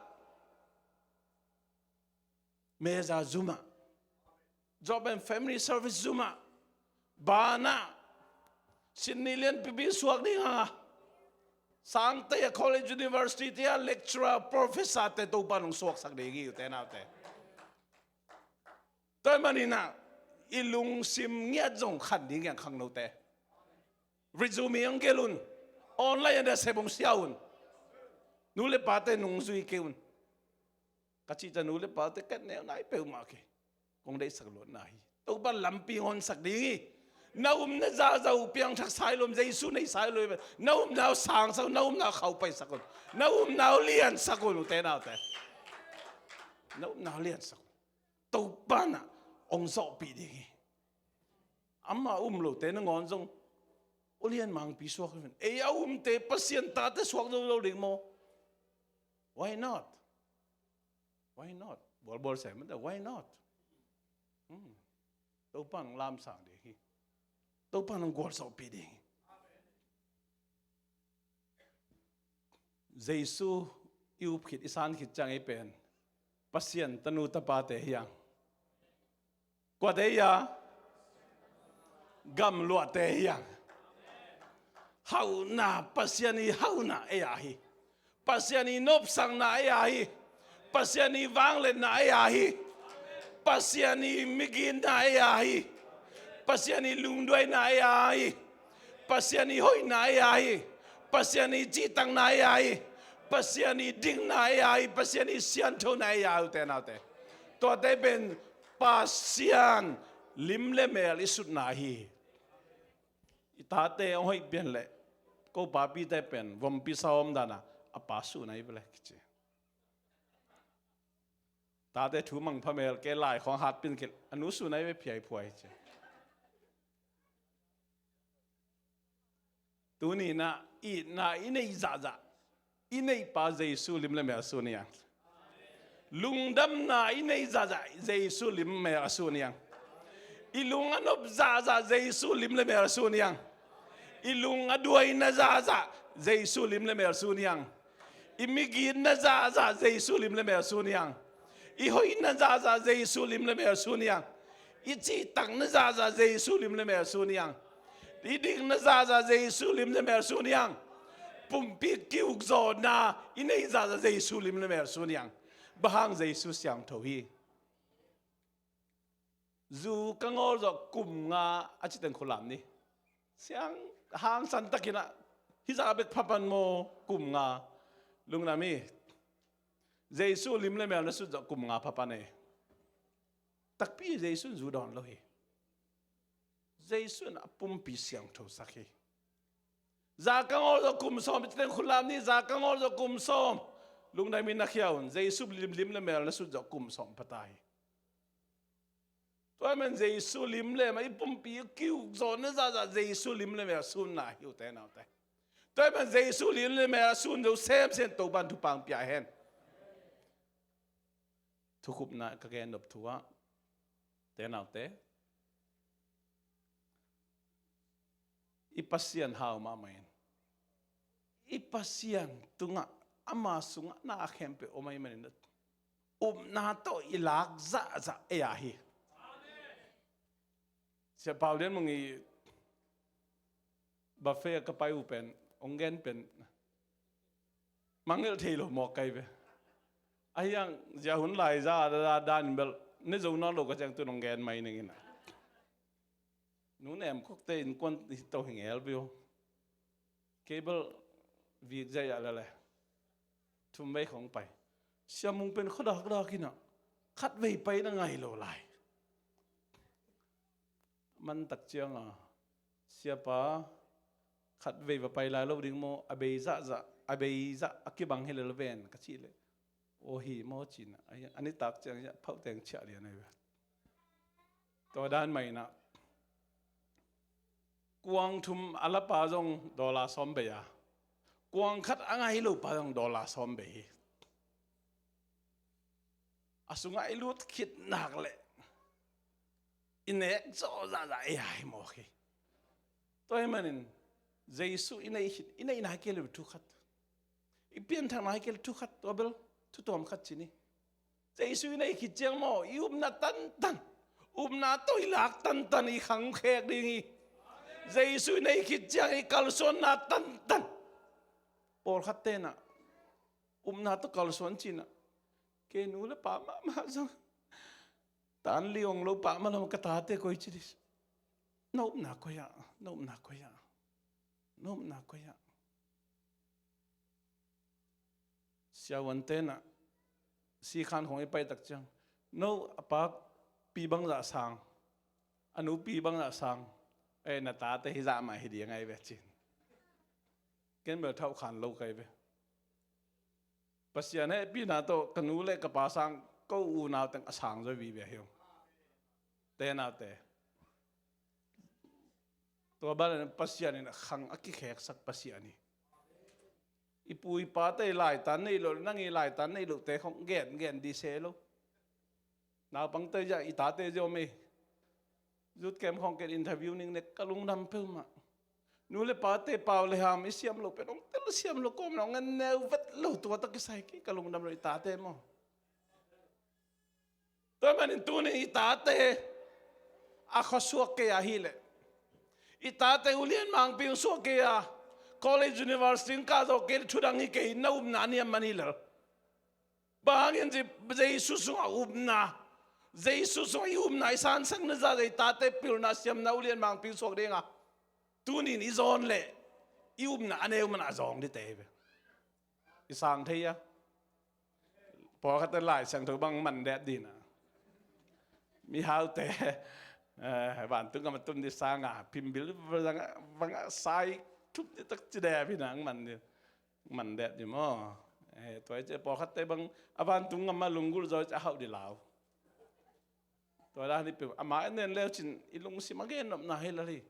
meza zum ah, Job and Family Service zum ah, bank ah, Sydney lianpipi suak ding hang a, sangte a, college, university te a lecturer, professor te Topa in hong suaksak ding hi, ute naute. Tua ahih manin ah, i lungsim ngiat zong khan ding hi hang, khangnote. Resume hong gelh un. Online ah nasep hong siau un. Nu le pate nungzui kei un. Ka cih ciang nu le pate ka neu nai peuhmah kei. Kong deihsak luatna hi. Topa in lampi hong honsak ding hi. Na upna zahzah uh piangthak sai lo, Jesu nei sai lo hi. Na upna uh sangsak un, na upna uh khauhpaisak un. Na upna uh liansak un, ute naute. Na upna uh liansak un. Topa in ah hong zawhpih ding hi. Ama um lote nangawn zong ulian mangpi suak hi. Ei a umte Pasian tate suak zo lo ding maw? Why not? Why not? Bualbual sem mah ta, why not? Hmm. Topa in hong lamsang ding hi. Topa in hong gualzawhpih ding hi. Jesu i up khit, i san khit ciang ei pen Pasian tanu tapate hi hang. Kuate hi a? Gamluahte hi hang. Hauhna, Pasian i hauhna ei a hi. Pasian i nopsakna ei a hi. Pasian i vangliatna ei a hi. Pasian i migitna ei a hi. Pasian i lungduaina ei a hi. Pasian i hoihna ei a hi. Pasian i cihtakna ei a hi. Pasian i dikna ei a hi. Pasian i sianthona ei a hi, ute naute. Tuate pen Pasian lim le mel i sutna hi. I tate hong hoih pian leh, ko papite pen vompi sa om dan a, a pa suhna hi ve leh kici. Tate thu mangpha mel kei, lai khawng hat pian kei, a nu suhna hi ve phiaiphuai ci. Tuni in ah itna i neih zahzah, i neihpa Jesu lim le mel sun hi hang. Lungdamna i neih zahzah Jesu lim le mel a sun hi hang. I lung a nop zahzah Jesu lim le mel a sun hi hang. I lung a duaina zahzah Jesu lim le mel sun hi hang. I migitna zahzah Jesu lim le mel sun hi hang. I hoihna zahzah Jesu lim le mel sun hi hang. I cihtakna zahzah Jesu lim le mel sun hi hang. I dikna zahzah Jesu lim le mel sun hi hang. Pumpi kiukzawhna i neih zahzah Jesu lim le mel sun hi hang. Bang hang? Jesu siangtho hi. Zu ka ngawl zawh kum nga a ci teng khua lam ni. Siang hangsan takin ah, hih zah bek pha pan maw, kum nga. Lungdam hi. Jesu lim le mel na sut zawh kum nga pha pan hi. Takpi Jesu in zu dawn lo hi. Jesu in a pumpi siangthosak hi. Za ka ngawl zawh kum sawm, i ci teng khua lam ni, za ka ngawl zawh kum sawm. Lungdam in na khia un, Jesu lim, lim le mel na sut zawh kum sawm pha ta hi. Tua ahih manin Jesu lim le mel, i pumpi kiukzawhna zahzah Jesu lim le mel sunna hi, ute naute. Tua ahih manin Jesu lim le mel a sun zo semsem Topa'n thupha hong pia hen. Thukhupna ka gen nop thu ah, ute naute, i Pasian hau mahmah in, i Pasian tungah, ama sungah na khempeuh om ahih manin, upna tawh i lak zahzah ei a hi. Sia Pau Lian Mung i buffet ka pai uh pen, hong gen pen, mangngilh thei lo mawk kai ve. Ahi hang zia hun lai za a da dan in bel ne zo nawn lo ka ciang tu nong gen mai ning in a. Nu Nem khokte innkuan hi to hi ngel viau. Kei bel vik zia a lele thum vei khong pai. Sia Mung pen khuadak dak in a khat vei pai na ngai lo lai. Man tak ciang a, "Siapa, khat vei va pai lai lo ding maw, a bei zahzah, a bei zah a kibang hi lel ven," ka cih leh, "Aw hi maw," ci in a, a nitak ciang a phauh teng ciah lian ahi ve. Tua dan mah in a, kuang thum a lapa zong dollar sawm bei a, kuang khat a ngai lo pa zong dollar sawm bei hi. A sungah i lut khit nak leh i nek zawh zahzah ei a hi mawk hi. Tua ahih manin Jesu i neih khit, i neihna hi kei leh thu khat, i pianthakna hi kei leh thu khat, tua bel thu tuam khat ci ni. Jesu i neih khit ciang maw, i upna tantan, upna tawh i lak tantan i khang khek ding hi. Jesu i neih khit ciang i kalsuanna tantan. Pawlkhat tenah upna tawh kalsuan cinah, "Kei nu le pa mahmah zong tan liang lo pah mah lo, ka tate koi ci dih. Na upna koi ah, na upna koi ah, na upna koi ah." Siavuan tenah sikhan khong i pai tak ciang, "No a pa pi bangzah sang, a nu pi bangzah sang, eh, na tate hizah mah hi ding ahi ve," cin. Ken bel thauh khan lo kai ve. Pasian hehpihna tawh ka nu le ka pa sang ko unau teng a sang zaw vive hi ung. Tenaute, tua banah Pasian in a khang a kikheksak Pasian hi. I pu i pate i laitan neih loh, nang i laitan neih lohte khong gen gen dih se lo. Naupangte zia i tate zia om ei. Youth camp khong ken interview ning nek ka lungdam peuhmah. Nu le pate pau le ham i siam lo pen hong tel siam lo kawm lo, ngan neu vet lo, tua tak kisai kei ka lungdam lo i tate maw. Tua manin tunin i tate a khuasuak kei a hileh, i tate ulian mangping suak kei a, college university in kah zawh kei le thudang hi kei, na upna a niam man hi lel. Bang hangin ci, Jesu sungah upna, Jesu sungah i upna i sansak na zah zah i tate pilna siamna ulian mangping suak dinga, tunin i zawn leh i upna a neu man a zawng dite hi ve. I sang thei a. Pawlkhatte Lai Siangtho bang man det dina. Mihaute, eh, vantung gam a tun dih sanga phimbil vangah, vangah sai thup dih tak ci dep hi nang man dih. Man det dih maw. Eh, tua i ci pawlkhatte bang a vantung gam a lunggulh zaw i ci a hauh dih lau. Tua dan hi peuh. Ama i nen leu cin i lungsim a gen nopna hi lel hi.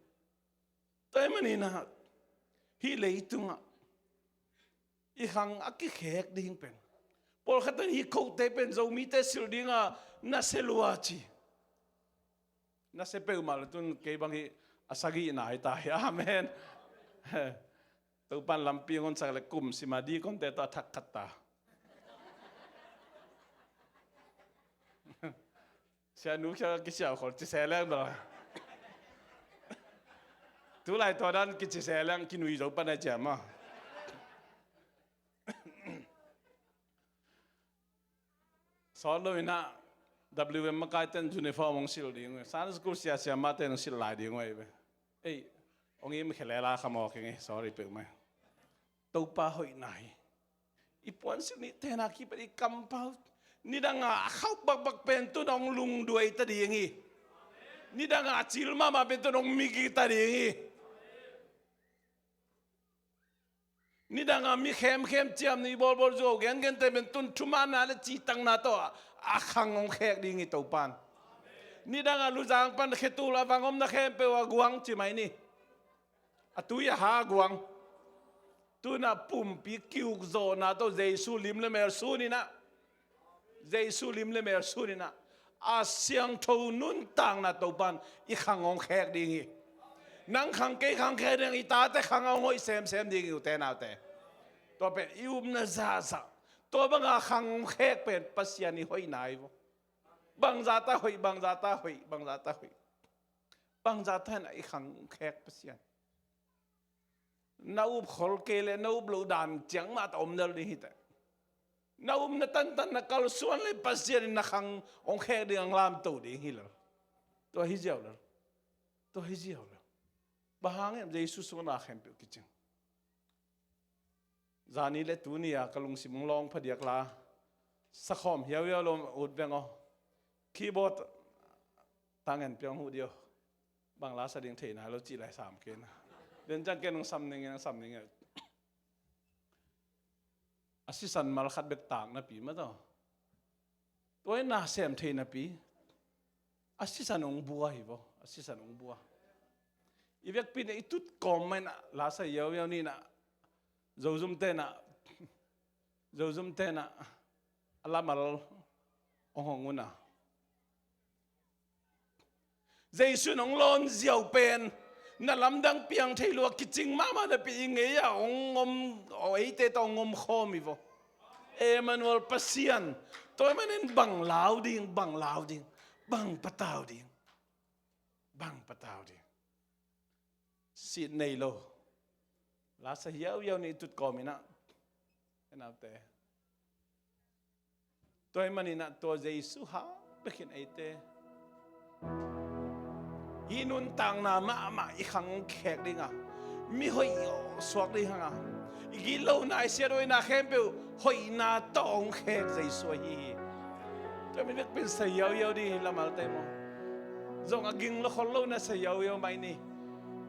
Tua ahih maninah hih leitungah i khang a kikhek ding pen, pawlkhat in hih khote pen Zomite silh dinga nasia lua ci. Nasia peuhmah le tun kei bang hih a sagihna hi ta hi. Amen. Topan lampi hong honsak le kum sima dikonte tawh a thak khat ta. Sianu khia kisiau khol ci se leng bel. Tulai tua dan kici se leng kinui zo pan a ciam a. Sawt lo inah W M makai ten uniform hong silh ding uh. Sunday school sia sia mah ten hong silh lai ding uh ahi ve. Ei, hong im khe lela kha mawk ing ei, sorry peuhmah. Topa hoihna hi. I puansilh nih tena kipat i kampau. Nidanga a khauh bakbak pen tun hong lungduai ta ding hi. Nidanga a cil mahmah pen tun hong migi ta ding hi. Nidanga mi khemkhem ciam ni bawlbawl zuau gengente pen tun thumanna le citakna tawh a khang hong khek ding hi Topan. Nidanga luzang pan khetul a vang omna khempeuh a guang ci mai ni. A tui a ha guang. Tuna pumpi kiuk zawhna tawh Jesu lim le mel suninah, Jesu lim le mel suninah a siangtho nuntakna Topan i khang hong khek ding hi. Nang khang kei khang khek ding, i tate khang a hong hoih semsem ding hi ute naute. Tua pen i upna zahzah. Tua banga khang hong khek pen Pasian i hoihna hi vo. Bangzah ta hoih, bangzah ta hoih, bangzah ta hoih. Bangzah ta hoih na i khang hong khek Pasian. Na up khol kei le na up loh dan ciang mah ta om lel ding hi teh. Na upna tantan na kalsuan le Pasian in na khang hong khek ding, hong lamto ding hi lo. Tua hi ziau lo. Tua hi ziau lo. Bang hang hiam? Jesu sungah na khempeuh kicing. Zani le tuni a ka lungsim hong lawng phadiak la, sakhawm hiauhiau lo ut veng aw. Keyboard tangen piang huh dih aw. Bang la sa ding thei nai lo cih lai sam kei na. Den ciang ken hong sam ning, hong sam ning. A sisan mal khat bek tak napi mah tawh, tua in na sem thei napi, a sisan hong bua hi vaw, a sisan hong bua. I vekpi in i tut kawm mah in ah, la sa hiauhiau ni in ah, Zozum te in ah, Zozum te in ah, a lamal hong hong un ah. Jesu in hong lawn ziau pen na lamdang piang thei lua, kicing mahmah napi i ngei ah hong om, aw, eite tawh hong om khawm hi vaw. Emmanuel, Pasian. Tua ahih manin bang lau ding, bang lau ding, bang patau ding, bang patau ding. Sit nei lo. La sa hiauhiau ni i tut kawm in ah. Enaute. Tua ahih manin ah tua Jesu hang bekin eite i nuntakna mahmah i khang kikhek ding a, mi hoih suak ding hang a, i gitlohna, i siathuaina khempeuh hoihna tawh hong khek Jesu ahi hi. Tua ahih manin vekpi in sa hiauhiau ding hi, lamalte maw. Zong a ging lo khol lo na sa hiauhiau mai ni.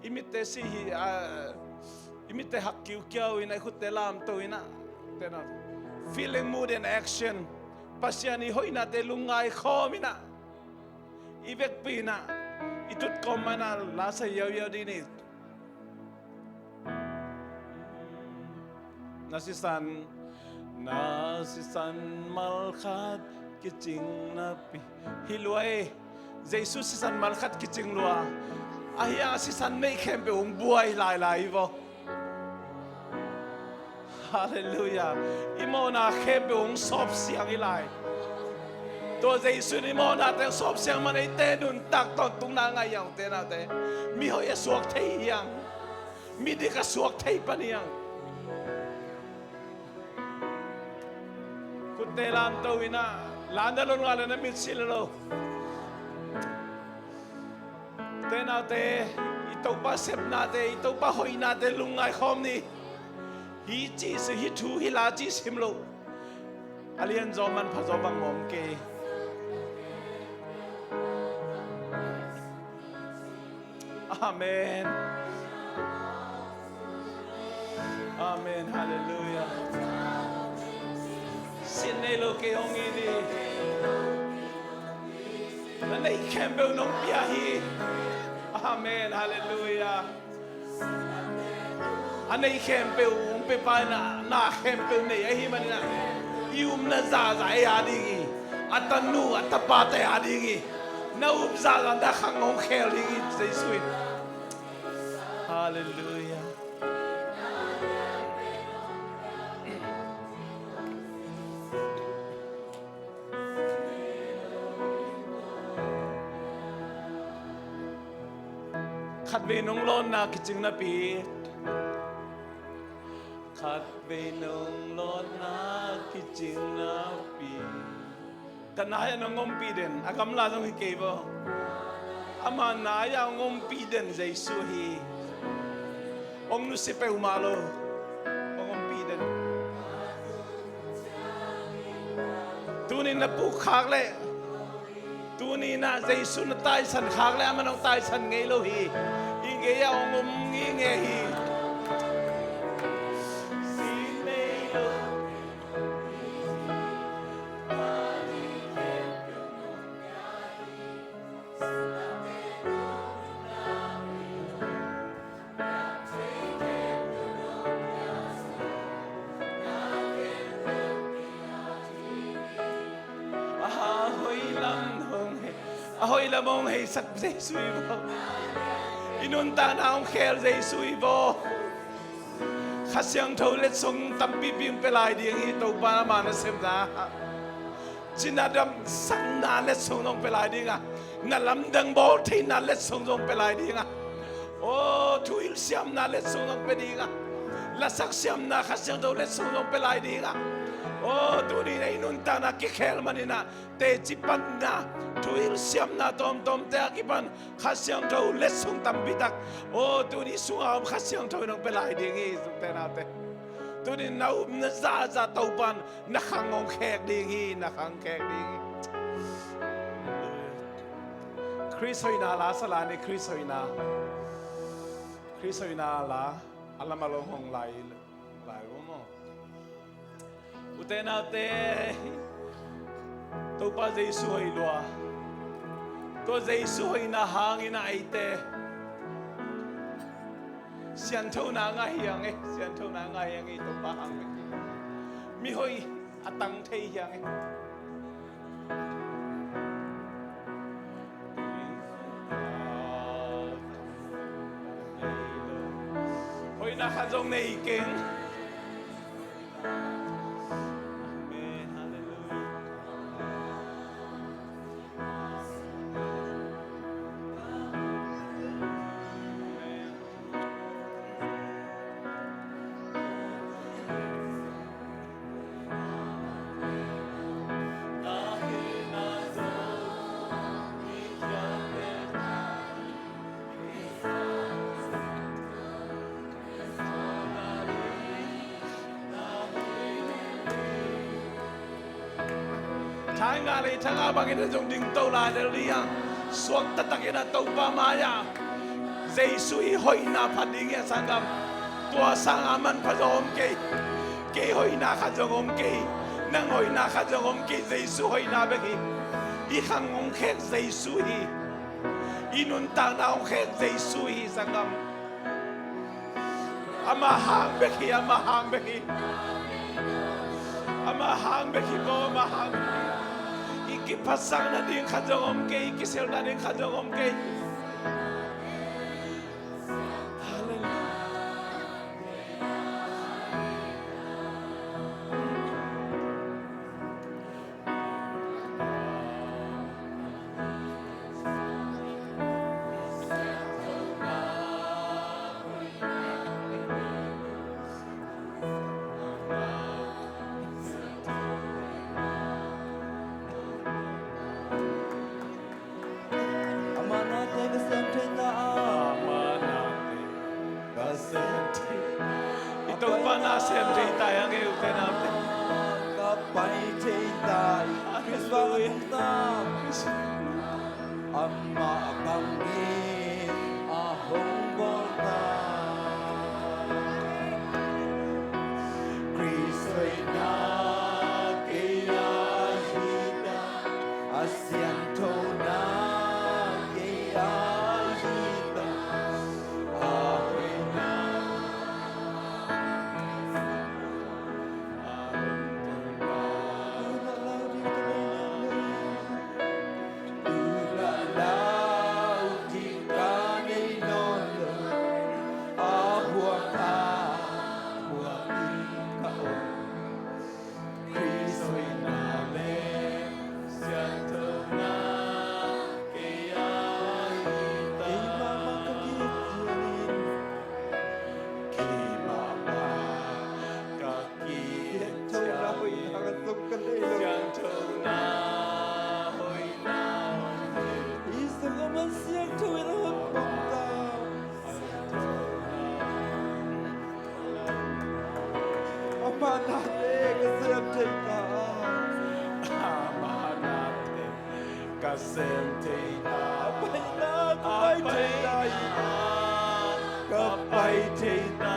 I mitte si hi, a, i mitte hak kiukiau in ah, i khutte lamto in ah, tena, feeling, mood and action, Pasian i hoihnate lungngai khawm in ah, i vekpi in ah i tut kawm mah in ah la sa hiauhiau ding ni. Na sisan, na sisan mal khat kicing napi. Hi lua e, Jesu sisan mal khat kicing lua. Ahi hang a sisan neih khempeuh hong buai lailai hi vaw. Halleluiah. I mawhna khempeuh hong sawpsiang hi lai. Tua Jesu in i mawhnate hong sawpsiang man eite nuntak tawntungna ngah hiang, ute naute. Mi hoih a suak thei hiang. Midik a suak thei pan hiang. Khutte lamto in ah, la na lon ngah le na mit sil lo. Ute naute, i Topa sepnate, i Topa hoihnate lungngai khawm ni. Hih cih si, hih thu, hih la cih sim lo. A lianzaw manphazaw bang mawk kei. Amen. Amen. Halleluiah. Sin nei lo kei hong it hi. Na neih khempeuh nong pia hi. Amen. Halleluiah. A neih khempeuh hong pia pa in ah, na khempeuh nei ahih manin ah, i upna zahzah ei a ding hi. A tanu, a tapate a ding hi. Na up zahzah na khang hong khel ding hi, Jesu in. Halleluiah. Khatvei nong lawnna kicing napi. Khatvei nong lawnna kicing napi. Ka nai-ah nong ompih den, a gamla zong hi kei vaw. Ama nai-ah hong ompih den Jesu hi. Hong nusia peuhmah lo. Hong ompih den. Tuni na puk khak leh, tuni na Jesu na taisan khak leh, aman hong taisan ngei lo hi. I gei-ah hong om ngingei hi. A hoih lam hong hei, a hoih lam hong heisak Jesu hi vaw. I nuntakna hong khel Jesu hi vaw. Kha Siangtho letsong tampipi hong pia lai ding hi, Topa ama nasepna. Cina damsakna letsong zong pia lai ding a, na lamdang bawl theihna letsong zong pia lai ding a, aw, thuhilh siamna letsong zong pia ding a, lasak siamna Kha Siangtho letsong zong pia lai ding a, Aw, tuni-in ei nuntakna kikhel manin ah teci panna, thuhilh siamna tawmtawmte a kipan Kha Siangtho letsong tampi tak, aw, tuni sungah om Kha Siangtho in hong pia lai ding hi, ute naute. Tuni na upna zahzah Topa'n na khang hong khek ding hi, na khang khek ding hi. Khrist hoihna la sa la ni, Khrist hoihna. Khrist hoihna la, a lam a long hong lai, lai lo maw. Ute naute, Topa Jesu hoih lua. Tua Jesu hoihna hangin ah eite sianthona ngah hi hang e, sianthona ngah hi hang e, Topa hang bek hi. Mi hoih a tang thei hi hang e. Hoihna khat zong nei keng. Amen. Hallelujah. Amen. Thanga le thanga bangin a zong ding to lai lel ding a, suak taktakin a Topa mai-ah Jesu hi hoihna pha ding hi a, sanggam. Tua sanga manpha zong om kei. Kei hoihna khat zong om kei. Nang hoihna khat zong om kei. Jesu hoihna bek hi. I khang hong khek Jesu hi. I nuntakna hong khek Jesu hi, sanggam. Ama hang bek hi, ama hang bek hi. Ama hang bek hi, bo, ama hang bek hi. I kiphasak nading khat zong om kei, i kisil nading khat zong om kei. Hallelujah. Ama nate ka sem thei ta a. Ama nate ka sem thei. I Topa na sem thei ta, a ngeute nate. Ka pai thei ta, Khrist bang a tung ta. Amah bangin a hong bawl ta. Khrist hoihna kei a hi ta. A sianthona kei a hi ta, a hoihna. Tuna lau ding ka nei nawn lo, a huang a huang in ka om. Khrist hoihna le sianthona kei a hi ta. Keimah mah ka kiat ciangin, keimah mah ka kiat ciangin, sianthona hoihna, sianthona hoihna. I sungah man siangtho in a hong pang ta. Amah nate ka sem thei ta. Amah nate ka sem thei ta. A paina ka pai thei ta. Ka pai thei ta.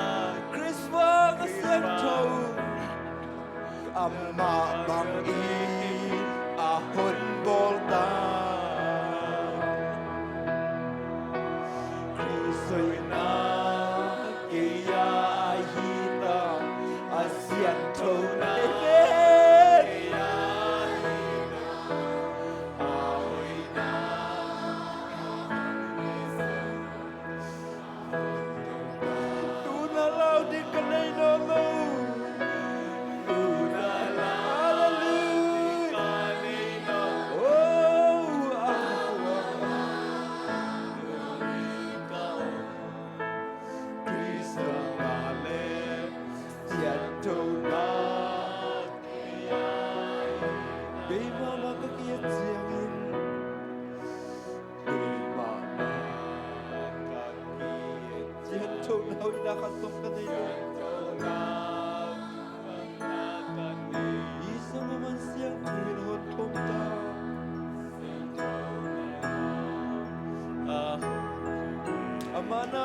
Khrist bang a siangtho. Amah bangin a hong bawl ta. Khrist hoihna kei a hi ta, a sianthona kei a hi ta, a hoihna. Tuna lau ding ka nei nawn lo. Tuna lau. Hallelujah.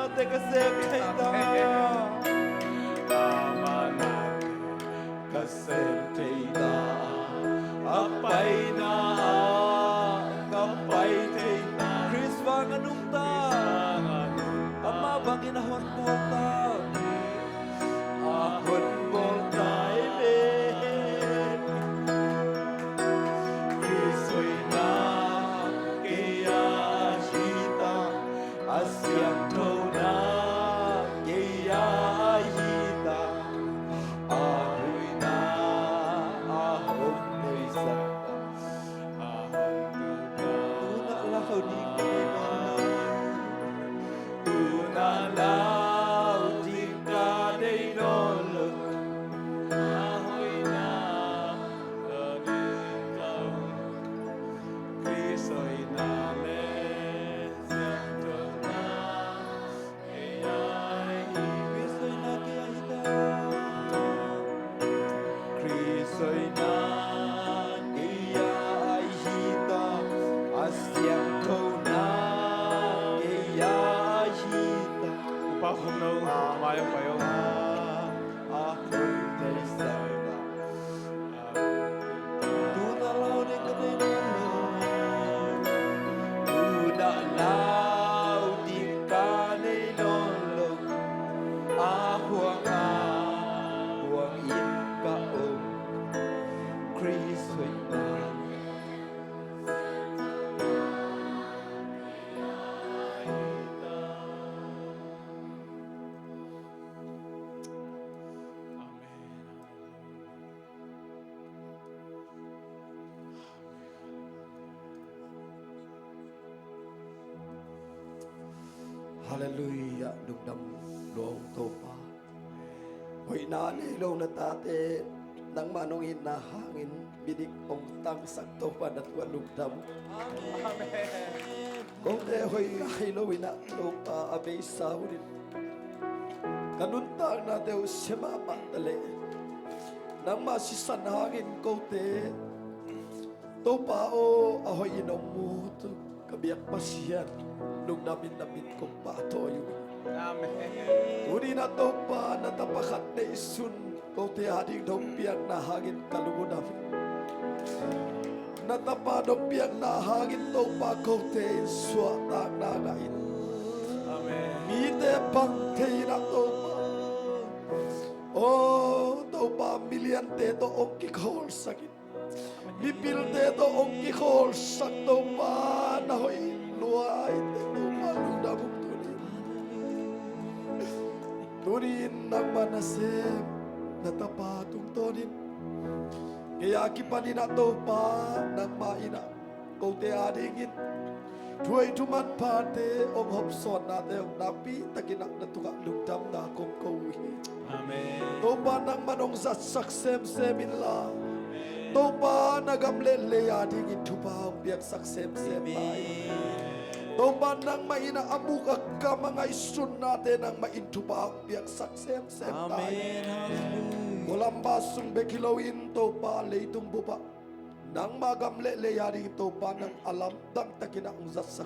Te ka sem thei ta. Amah nate ka sem thei ta. A paina ah ka pai thei ta. Khrist vang a nungta. Amah bangin a hon bawl ta. A hon bawl ta hi ve. Khrist hoihna kei a hi ta. A siangthona kei a hi ta. A hoihna a hong neihsak ta. A hong tu ta. Tuna lau ding ka nei nawn lo. Tuna lau ding ka nei nawn lo. A hoihna ka ding ka. Khrist hoihna le siangthona kei a hi. Khrist hoihna kei a hi ta. Khrist hoihna kei a hi ta. A siangthona kei a hi ta. Upa khum no, mai a pai o. A hong neihsak ta. Tuna lau ding ka nei nawn lo. Tuna lau ding ka nei nawn lo. A huang a huang in ka om. Khrist hoihna. Amen. Halleluiah, lungdam lua ung Topa. Hoihna nei lo na tate, nangmah nong itna hangin midik hong tangsak Topa na tungah lungdam. Amen. Kote hoih nai lo in ah Topa a beisa uh in ka nuntaknate uh sia mahmah ta leh nangmah sisan hangin kote Topa aw a hoih in hong mu uh ka biak Pasian lungdam in na min kong pahtawi uh. Amen. Tuni in ah Topa na tapa khat neihsun kote ading dong piakna hangin ka lungdam. Na tapa dong piakna hangin Topa kote in suahtakna ngah in. Amen. Mite pang thei in ah Topa. O Topa, miliante tawh hong kikhawlsak in. Mipilte tawh hong kikhawlsak Topa na hoih luaite Topa lungdam ung tuni. Tuni in nangmah nasem na tapa tungtawnin kei a kipanin ah Topa nangmah in ah kote adingin thuhoih thuman phate hong hopsawnnate hong nakpi takin ah na tungah lungdamna kong ko uh hi. Amen. Topa nangman hong zatsak semsem inla Topa na gam le lei adingin thupha hong piaksak semsem lai. Topa nangmah in ah a muk a kam a ngaihsutnate nangmah in thupha hong piaksak semsem lai. Amen. Hallelujah. Columba sung bek hi loin Topa leitung bup ah nangmah gam le lei adingin Topa nang a lamdang takin ah hong zatsak